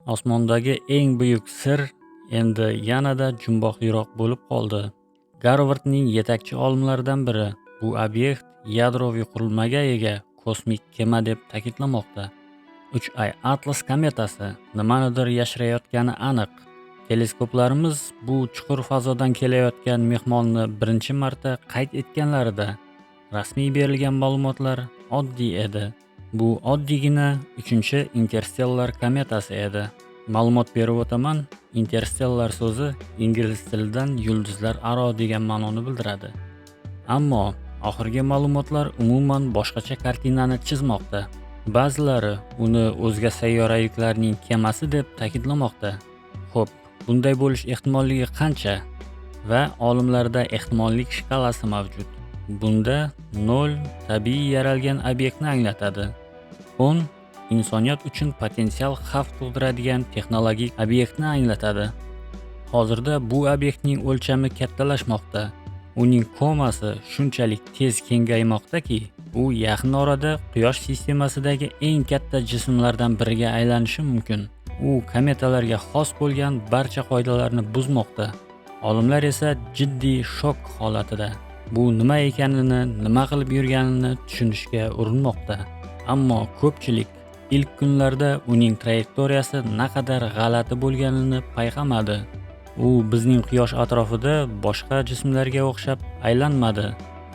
Osmondagi eng buyuk sir endi yanada jumboqliroq bo'lib qoldi. Garvardning yetakchi olimlaridan biri bu obyekt yadroviy qurilmaga ega kosmik kema deb ta'kidlamoqda. 3I Atlas kometasi nimanidir yashirayotgani aniq. Teleskoplarimiz bu chuqur fazodan kelayotgan mehmonni birinchi marta qayd etganlarida rasmiy berilgan ma'lumotlar oddiy edi. Bu oddiygina uchinchi interstellar kometasi edi. Ma'lumot berib o'taman, interstellar so'zi ingliz tilidan yulduzlar aro degan ma'noni bildiradi. Ammo oxirgi ma'lumotlar umuman boshqacha kartinani chizmoqda. Ba'zilari uni o'zga sayyoraliklarning kemasi deb ta'kidlamoqda. Xo'p, bunday bo'lish ehtimolligi qancha? Va olimlarda ehtimollik shkalasi mavjud. Bunda 0 tabiiy yaralgan obyektni anglatadi. 10 insoniyat uchun potensial xavf tug'diradigan texnologik obyektni anglatadi. Hozirda bu obyektning o'lchami kattalashmoqda. Uning komasi shunchalik tez kengaymoqdaki, u yaqin orada Quyosh sistemasidagi eng katta jismlardan biriga aylanishi mumkin. U kometalarga xos bo'lgan barcha qoidalarni buzmoqda. Olimlar esa jiddiy shok holatida. Bu nima ekanini, nima qilib yurganini tushunishga urinmoqda. Ammo ko'pchilik ilk kunlarda uning trayektoriyasi naqadar g'alati bo'lganini payqamadi. U bizning Quyosh atrofida boshqa jismlarga o'xshab aylanmadi.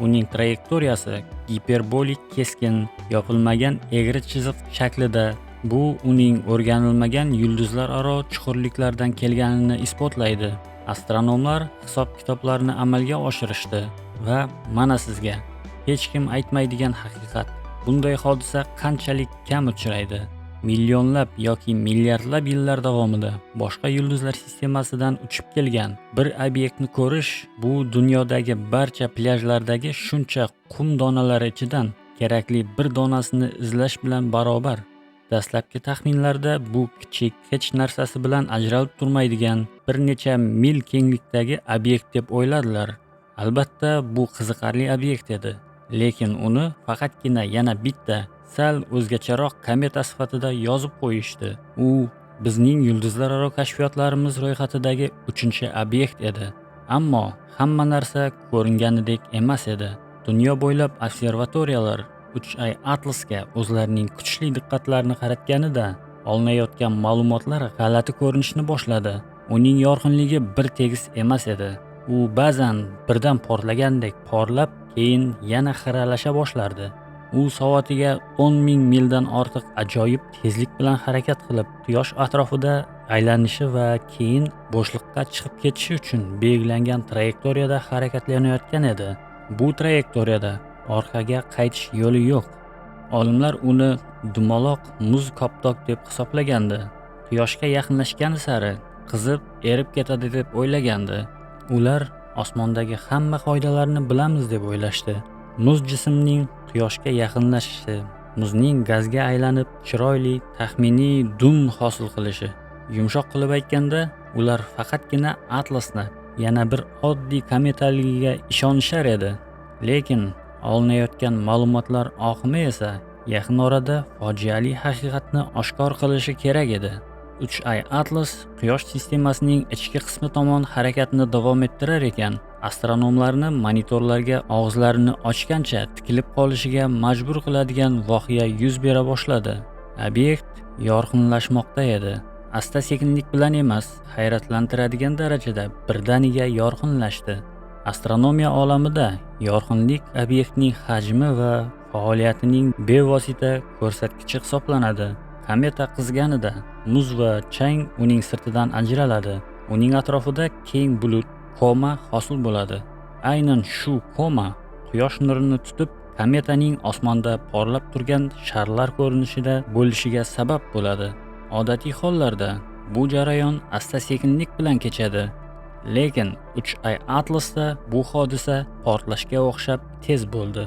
Uning trayektoriyasi giperbolik keskin, yopilmagan egri chiziq shaklida. Bu uning o'rganilmagan yulduzlararo chuqurliklardan kelganini isbotlaydi. Astronomlar hisob-kitoblarni amalga oshirishdi va mana sizga hech kim aytmaydigan haqiqat. Bunday hodisa qanchalik kam uchraydi? Millionlab yoki milliardlab yillar davomida boshqa yulduzlar sistemasidan uchib kelgan bir obyektni ko'rish bu dunyodagi barcha plyajlardagi shuncha qum donalari ichidan kerakli bir donasini izlash bilan barobar. Dastlabki taxminlarda bu kichik, hech narsasi bilan ajralib turmaydigan bir necha mil kenglikdagi obyekt deb o'yladilar. Albatta, bu qiziqarli obyekt edi, lekin uni faqatgina yana bitta sal o'zgacharoq kometa sifatida yozib qo'yishdi. U bizning yulduzlararo kashfiyotlarimiz ro'yxatidagi uchinchi obyekt edi. Ammo hamma narsa ko'ringanidek emas edi. Dunyo bo'ylab observatoriyalar 3I Atlasga o'zlarining kuchli diqqatlarini qaratganida olinayotgan ma'lumotlar g'alati ko'rinishni boshladi. Uning yorqinligi bir tekis emas edi. U ba'zan birdan portlagandek porlab, keyin yana xiralasha boshlardi. U soatiga 10 ming mildan ortiq ajoyib tezlik bilan harakat qilib, Quyosh atrofida aylanishi va keyin bo'shliqqa chiqib ketishi uchun belgilangan trayektoriyada harakatlanayotgan edi. Bu trayektoriyada orqaga qaytish yo'li yo'q. Olimlar uni dumaloq muz koptok deb hisoblagandi. Quyoshga yaqinlashgani sari qizib, erib ketadi deb o'ylagandi. Ular osmondagi hamma qoidalarni bilamiz deb o'ylashdi. Muz jismning Quyoshga yaqinlashishi, muzning gazga aylanib, chiroyli taxminiy dum hosil qilishi. Yumshoq qilib aytganda, ular faqatgina Atlasni yana bir oddiy kometaligiga ishonishar edi. Lekin olinayotgan ma'lumotlar oqimi esa yaqin orada fojiali haqiqatni oshkor qilishi kerak edi. 3I Atlas Quyosh sistemasining ichki qismi tomon harakatni davom ettirar ekan, astronomlarni monitorlarga og'izlarini ochgancha tikilib qolishiga majbur qiladigan voqea yuz bera boshladi. Obyekt yorqinlashmoqda edi. Asta-sekinlik bilan emas, hayratlantiradigan darajada birdaniga yorqinlashdi. Astronomiya olamida yorqinlik obyektning hajmi va faoliyatining bevosita ko'rsatkichi hisoblanadi. Kometa qizganida muz va chang uning sirtidan ajraladi. Uning atrofida keng bulut koma hosil bo'ladi. Aynan shu koma quyosh nurini tutib, kometaning osmonda porlab turgan sharlar ko'rinishida bo'lishiga sabab bo'ladi. Odatiy hollarda bu jarayon asta-sekinlik bilan kechadi. Lekin 3I Atlasda bu hodisa portlashga o'xshab tez bo'ldi.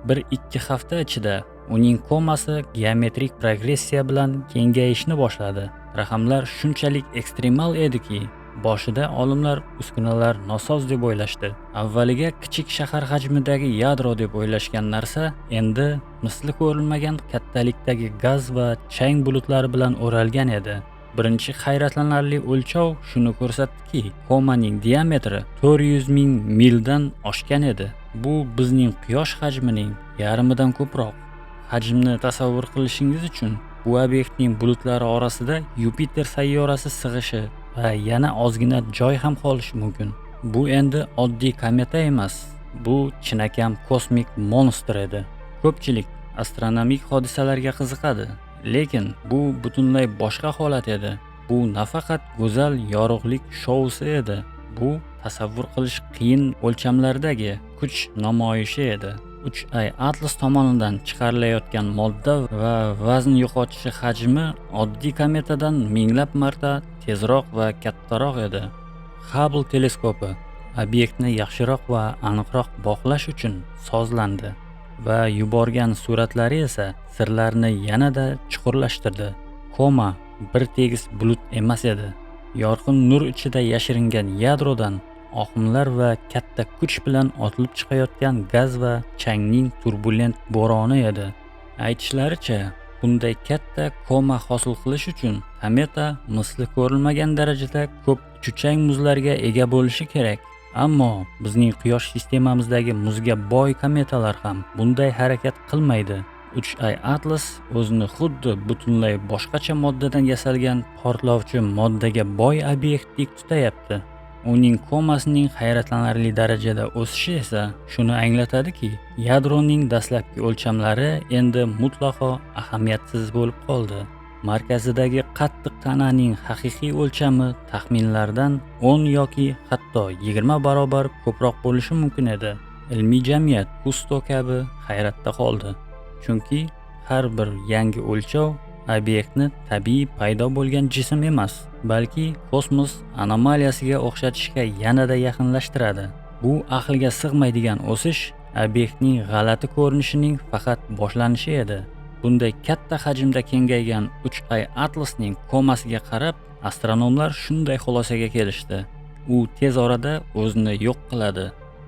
1-2 hafta ichida uning komasi geometrik progressiya bilan kengayishni boshladi. Raqamlar shunchalik ekstremal ediki, boshida olimlar uskunalar nosoz deb o'ylashdi. Avvaliga kichik shahar hajmidagi yadro deb o'ylashgan narsa endi misli ko'rilmagan kattalikdagi gaz va chang bulutlari bilan o'ralgan edi. Birinchi hayratlanarli o'lchov shuni ko'rsatdiki, komaning diametri 400 ming mildan oshgan edi. Bu bizning Quyosh hajmining yarmidan ko'proq. Hajmni tasavvur qilishingiz uchun bu obyektning bulutlari orasida Yupiter sayyorasi sig'ishi va yana ozgina joy ham qolishi mumkin. Bu endi oddiy kometa emas, bu chinakam kosmik monstr edi. Ko'pchilik astronomik hodisalarga qiziqadi, lekin bu butunlay boshqa holat edi. Bu nafaqat go'zal yorug'lik shousi edi, bu tasavvur qilish qiyin o'lchamlardagi kuch namoyishi edi. 3I Atlas tomonidan chiqarilayotgan modda va vazn yo'qotishi hajmi oddiy kometadan minglab marta tezroq va kattaroq edi. Hubble teleskopi obyektni yaxshiroq va aniqroq baqlash uchun sozlandi va yuborgan suratlari esa sirlarni yanada chuqurlashtirdi. Koma bir tekis bulut emas edi. Yorqin nur ichida yashiringan yadrodan oqimlar va katta kuch bilan otilib chiqayotgan gaz va changning turbulent bo'roni edi. Aytishlaricha, bunday katta koma hosil qilish uchun kometa misli ko'rilmagan darajada ko'p chuchang muzlarga ega bo'lishi kerak. Ammo bizning Quyosh sistemamizdagi muzga boy kometalar ham bunday harakat qilmaydi. 3I Atlas o'zini xuddi butunlay boshqacha moddadan yasalgan portlovchi moddaga boy obyektdek tutayapti. Uning komasining hayratlanarli darajada o'sishi esa shuni anglatadiki, yadroning dastlabki o'lchamlari endi mutlaqo ahamiyatsiz bo'lib qoldi. Markazidagi qattiq tananing haqiqiy o'lchami taxminlardan 10 yoki hatto 20 barobar ko'proq bo'lishi mumkin edi. Ilmiy jamiyat Kusto kabi hayratda qoldi. Chunki har bir yangi o'lchov obyektni tabiiy paydo bo'lgan jism emas, balki kosmos anomaliyasiga o'xshatishga yanada yaqinlashtiradi. Bu aqlga sig'maydigan o'sish obyektning g'alati ko'rinishining faqat boshlanishi edi. Bunday katta hajmda kengaygan 3I Atlasning komasiga qarab, astronomlar shunday xulosaga kelishdi: u tez orada o'zini yo'q qiladi.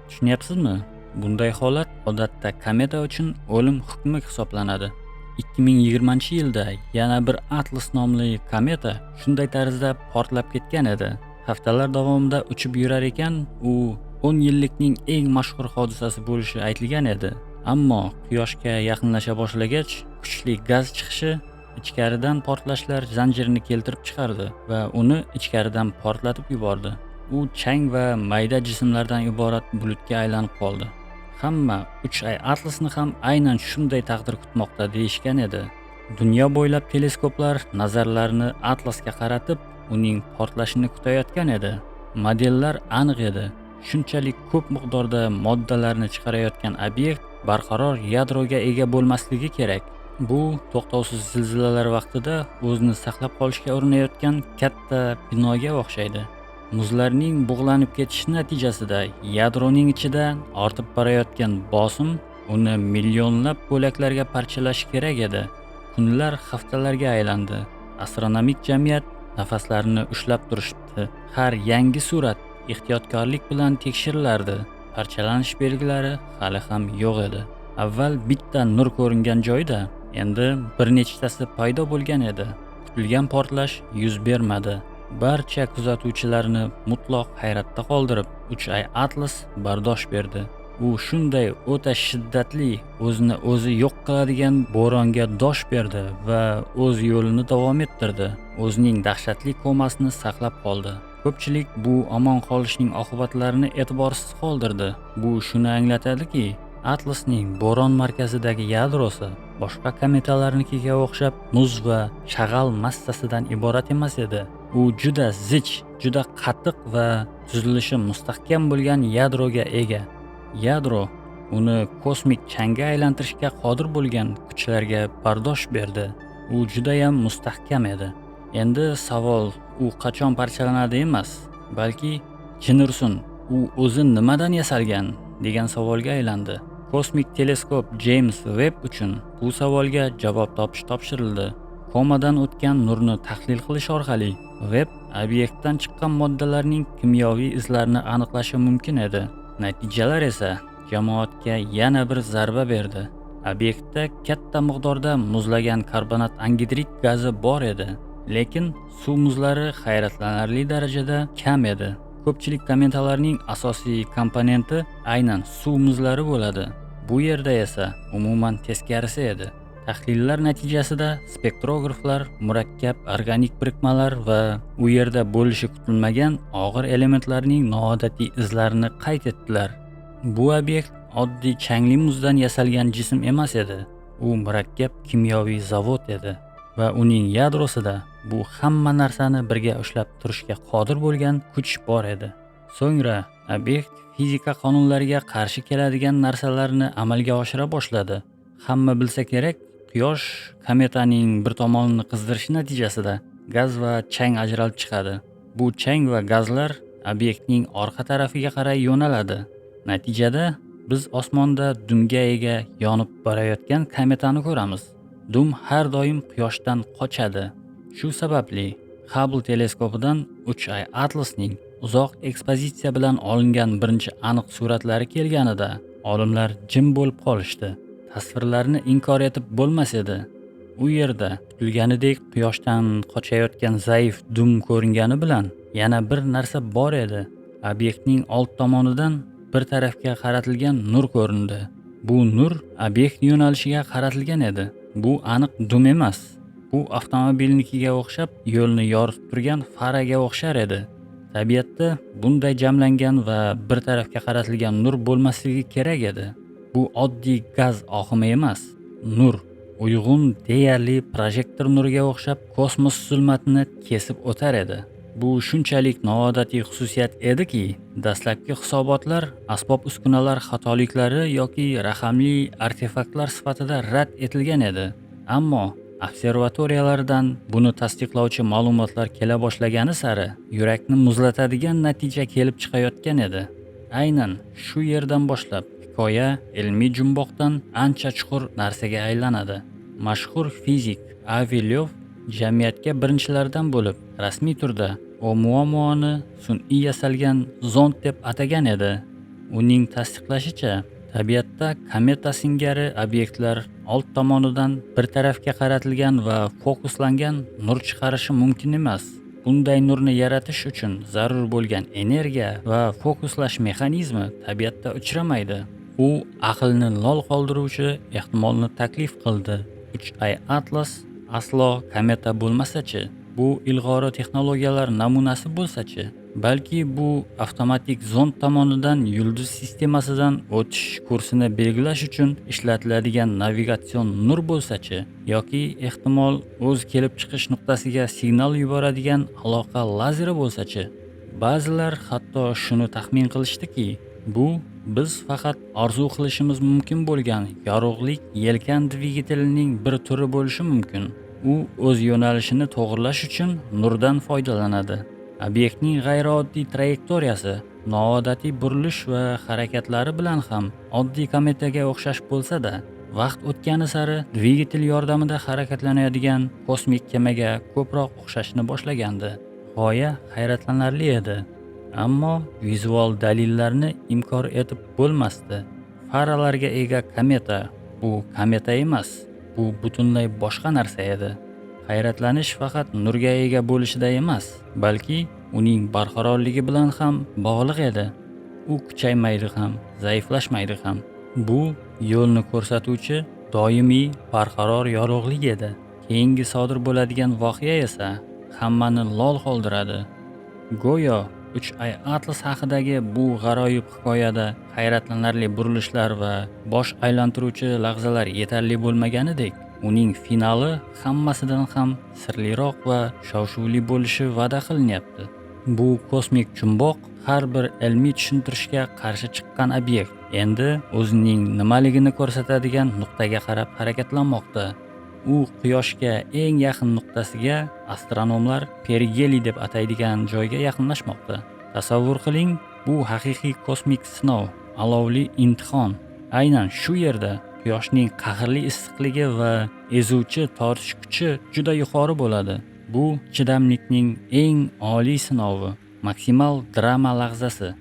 Tushunyapsizmi? Bunday holat odatda kometa uchun o'lim hukmi hisoblanadi. 2020-yilda yana bir Atlas nomli kometa shunday tarzda portlab ketgan edi. Haftalar davomida uchib yurar ekan, u 10 yillikning eng mashhur hodisasi bo'lishi aytilgan edi. Ammo Quyoshga yaqinlasha boshlagach, kuchli gaz chiqishi ichkaridan portlashlar zanjirini keltirib chiqardi va uni ichkaridan portlatib yubordi. U chang va mayda jismlardan iborat bulutga aylanib qoldi. Hamma 3I Atlasni ham aynan shunday taqdir kutmoqda deyishgan edi. Dunyo bo'ylab teleskoplar nazarlarini Atlasga qaratib, uning portlashini kutayotgan edi. Modellar aniq edi. Shunchalik ko'p miqdorda moddalarni chiqarayotgan obyekt barqaror yadroga ega bo'lmasligi kerak. Bu to'xtovsiz zilzilalar vaqtida o'zini saqlab qolishga urinayotgan katta binoga o'xshaydi. Muzlarning bug'lanib ketishi natijasida yadroning ichida ortib borayotgan bosim uni millionlab bo'laklarga parchalashi kerak edi. Kunlar haftalarga aylandi. Astronomik jamiyat nafaslarini ushlab turishibdi. Har yangi surat ehtiyotkorlik bilan tekshirilardi. Parchalanish belgilari hali ham yo'q edi. Avval bitta nur ko'ringan joyda endi bir nechtasi paydo bo'lgan edi. Kutilgan portlash yuz bermadi. Barcha kuzatuvchilarni mutlaq hayratda qoldirib, 3I Atlas bardosh berdi. U shunday o'ta shiddatli, o'zini o'zi yo'q qiladigan bo'ronga dosh berdi va o'z yo'lini davom ettirdi. O'zining dahshatli komasini saqlab qoldi. Ko'pchilik bu omon qolishning oqibatlarini e'tiborsiz qoldirdi. Bu shuni anglatadiki, Atlasning bo'ron markazidagi yadrosi boshqa kometalarnikiga o'xshab muz va shag'al massasidan iborat emas edi. U juda zich, juda qattiq va tuzilishi mustahkam bo'lgan yadroga ega. Yadro uni kosmik changga aylantirishga qodir bo'lgan kuchlarga bardosh berdi. U judayam mustahkam edi. Endi savol u qachon parchalanadi emas, balki jin ursin, u o'zi nimadan yasalgan degan savolga aylandi. Kosmik teleskop James Webb uchun bu savolga javob topish topshirildi. Komadan o'tgan nurni tahlil qilish orqali Webb obyektdan chiqqan moddalarning kimyoviy izlarini aniqlashi mumkin edi. Natijalar esa jamoatga yana bir zarba berdi. Obyektda katta miqdorda muzlagan karbonat angidrid gazi bor edi. Lekin suv muzlari hayratlanarli darajada kam edi. Ko'pchilik kometalarning asosiy komponenti aynan suv muzlari bo'ladi. Bu yerda esa umuman teskarisi edi. Tahlillar natijasida spektrograflar murakkab organik birikmalar va u yerda bo'lishi kutilmagan og'ir elementlarning noodatiy izlarini qayd etdilar. Bu obyekt oddiy changli muzdan yasalgan jism emas edi. U murakkab kimyoviy zavod edi va uning yadrosida bu hamma narsani birga ushlab turishga qodir bo'lgan kuch bor edi. So'ngra obyekt fizika qonunlariga qarshi keladigan narsalarni amalga oshira boshladi. Hamma bilsa kerak, quyosh kometaning bir tomonini qizdirishi natijasida gaz va chang ajralib chiqadi. Bu chang va gazlar obyektning orqa tarafiga qaray yo'naladi. Natijada biz osmonda dumga ega yonib borayotgan kometani ko'ramiz. Dum har doim quyoshdan qochadi. Shu sababli Hubble teleskopidan 3I Atlasning uzoq ekspozitsiya bilan olingan birinchi aniq suratlari kelganida olimlar jim bo'lib qolishdi. Tasvirlarni inkor etib bo'lmas edi. U yerda kutilganidek quyoshdan qochayotgan zaif dum ko'ringani bilan yana bir narsa bor edi. Obyektning old tomonidan bir tarafga qaratilgan nur ko'rindi. Bu nur obyekt yo'nalishiga qaratilgan edi. Bu aniq dum emas. Bu avtomobilnikiga o'xshab yo'lni yoritib turgan faraga o'xshar edi. Tabiatda bunday jamlangan va bir tarafga qaratilgan nur bo'lmasligi kerak edi. Bu oddiy gaz oqimi emas. Nur uyg'un, deyarli projektor nuriga o'xshab kosmos zulmatini kesib o'tar edi. Bu shunchalik noodatiy xususiyat ediki, dastlabki hisobotlar asbob-uskunalar xatoliklari yoki raqamli artefaktlar sifatida rad etilgan edi. Ammo observatoriyalardan buni tasdiqlovchi ma'lumotlar kela boshlagani sari yurakni muzlatadigan natija kelib chiqayotgan edi. Aynan shu yerdan boshlab hikoya ilmiy jumboqdan ancha chuqur narsaga aylanadi. Mashhur fizik Avi Lyov jamiyatga birinchilardan bo'lib rasmiy turda Oumuamuani sun'iy yasalgan zond deb atagan edi. Uning tasdiqlashicha, tabiatda kometa singari obyektlar old tomonidan bir tarafga qaratilgan va fokuslangan nur chiqarishi mumkin emas. Bunday nurni yaratish uchun zarur bo'lgan energiya va fokuslash mexanizmi tabiatda uchramaydi. U aqlni lol qoldiruvchi ehtimolni taklif qildi. 3I Atlas aslo kometa bo'lmasa-chi? Bu ilg'ori texnologiyalar namunasi bo'lsa-chi? Balki bu avtomatik zond tomonidan yulduz sistemasidan o'tish kursini belgilash uchun ishlatiladigan navigatsion nur bo'lsa-chi? Yoki ehtimol o'z kelib chiqish nuqtasiga signal yuboradigan aloqa lazeri bo'lsa-chi? Ba'zilar hatto shuni taxmin qilishdiki, bu biz faqat orzu qilishimiz mumkin bo'lgan yorug'lik yelkan dvigatelining bir turi bo'lishi mumkin. U o'z yo'nalishini to'g'rilash uchun nurdan foydalanadi. Obyektning g'ayrioddiy trayektoriyasi, noodatiy burilish va harakatlari bilan ham oddiy kometaga o'xshash bo'lsa-da, vaqt o'tgani sari dvigatel yordamida harakatlanadigan kosmik kemaga ko'proq o'xshashni boshlagandi. G'oya hayratlanarli edi, ammo vizual dalillarni inkor etib bo'lmasdi. Faralarga ega kometa bu kometa emas, bu butunlay boshqa narsa edi. Hayratlanish faqat nurga ega bo'lishida emas, balki uning barqarorligi bilan ham bog'liq edi. U kuchaymaydi ham, zaiflashmaydi ham. Bu yo'lni ko'rsatuvchi doimiy barqaror yorug'lik edi. Keyingi sodir bo'ladigan voqea esa hammani lol qoldiradi. Go'yo 3I Atlas haqidagi bu g'aroyib hikoyada hayratlanarli burilishlar va bosh aylantiruvchi lahzalar yetarli bo'lmaganidek, uning finali hammasidan ham sirliroq va shov-shuvli bo'lishi va'da qilinyapti. Bu kosmik jumboq har bir ilmiy tushuntirishga qarshi chiqqan obyekt endi o'zining nimaligini ko'rsatadigan nuqtaga qarab harakatlanmoqda. U Quyoshga eng yaqin nuqtasiga, astronomlar perigeliy deb ataydigan joyga yaqinlashmoqda. Tasavvur qiling, bu haqiqiy kosmik sinov, olovli imtihon. Aynan shu yerda Quyoshning qahrli issiqligi va ezuvchi tortish kuchi juda yuqori bo'ladi. Bu chidamlikning eng oliy sinovi, maksimal drama lahzasi.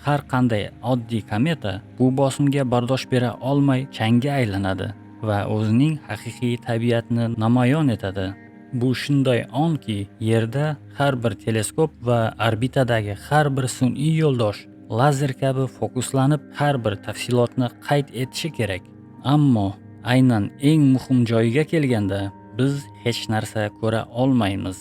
Har qanday oddiy kometa bu bosimga bardosh bera olmay changga aylanadi va o'zining haqiqiy tabiatini namoyon etadi. Bu shunday onki, Yerda har bir teleskop va orbitadagi har bir sun'iy yo'ldosh lazer kabi fokuslanib, har bir tafsilotni qayd etishi kerak. Ammo aynan eng muhim joyiga kelganda biz hech narsa ko'ra olmaymiz.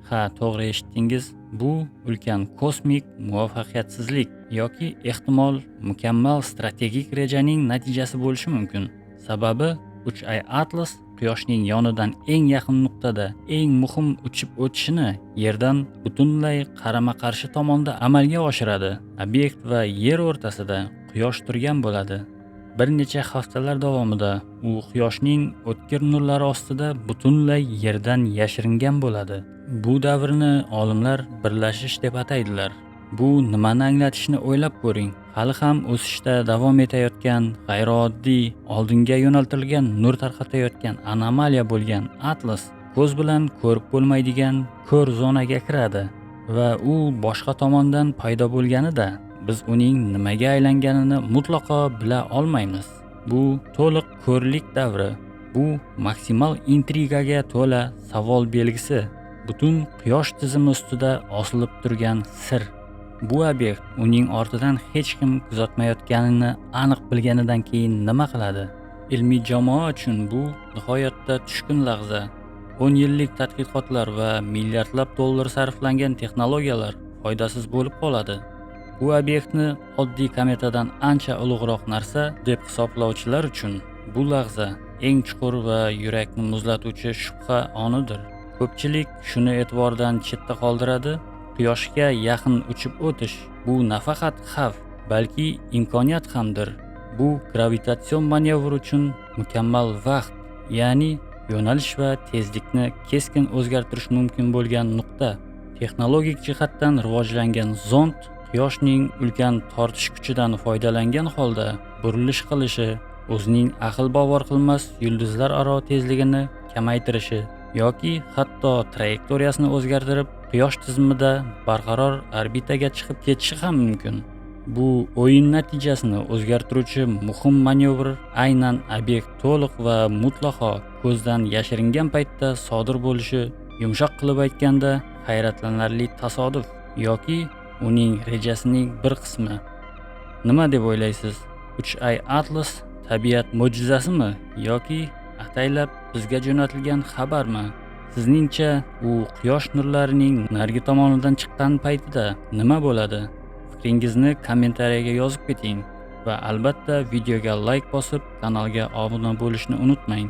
Ha, to'g'ri eshitdingiz. Bu ulkan kosmik muvaffaqiyatsizlik yoki ehtimol mukammal strategik rejaning natijasi bo'lishi mumkin. Sababi 3I Atlas Quyoshning yonidan eng yaqin nuqtada eng muhim uchib o'tishini Yerdan butunlay qarama-qarshi tomonda amalga oshiradi. Obyekt va Yer o'rtasida Quyosh turgan bo'ladi. Bir necha haftalar davomida u Quyoshning o'tkir nurlari ostida butunlay Yerdan yashiringan bo'ladi. Bu davrni olimlar birlashish deb ataydilar. Bu nimani anglatishini o'ylab ko'ring. Hali ham o'sishda davom etayotgan, g'ayrioddiy, oldinga yo'naltirilgan nur tarqatayotgan anomaliya bo'lgan Atlas ko'z bilan ko'rib bo'lmaydigan ko'r zonaga kiradi va u boshqa tomondan paydo bo'lganida biz uning nimaga aylanganini mutlaqo bila olmaymiz. Bu to'liq ko'rlik davri. Bu maksimal intrigaga to'la savol belgisi. Butun Quyosh tizimi ustida osilib turgan sir. Bu obyekt uning ortidan hech kim kuzatmayotganini aniq bilganidan keyin nima qiladi? Ilmiy jamoa uchun bu nihoyatda tushkun lahza. 10 yillik tadqiqotlar va milliardlab dollar sarflangan texnologiyalar foydasiz bo'lib qoladi. Bu obyektni oddiy kometadan ancha ulug'roq narsa deb hisoblovchilar uchun bu lahza eng chuqur va yurakni muzlatuvchi shubha onidir. Ko'pchilik shuni e'tibordan chetda qoldiradi. Quyoshga yaqin uchib o'tish bu nafaqat xavf, balki imkoniyat hamdir. Bu gravitatsion manevr uchun mukammal vaqt, ya'ni yo'nalish va tezlikni keskin o'zgartirish mumkin bo'lgan nuqta. Texnologik jihatdan rivojlangan zond Quyoshning ulkan tortish kuchidan foydalangan holda burilish qilishi, o'zining aql bovar qilmas yulduzlararo tezligini kamaytirishi yoki hatto trayektoriyasini o'zgartirib, Quyosh tizimida barqaror orbitaga chiqib ketishi ham mumkin. Bu o'yin natijasini o'zgartiruvchi muhim manevr aynan obyekt to'liq va mutlaqo ko'zdan yashiringan paytda sodir bo'lishi, yumshoq qilib aytganda, hayratlanarli tasodif yoki uning rejasining bir qismi. Nima deb o'ylaysiz? 3I Atlas tabiat mo'jizasimi yoki ataylab bizga jo'natilgan xabarmi? Sizningcha u Quyosh nurlarining narigi tomonidan chiqqan paytida nima bo'ladi? Fikringizni kommentariyaga yozib keting va albatta videoga layk bosib, kanalga obuna bo'lishni unutmang.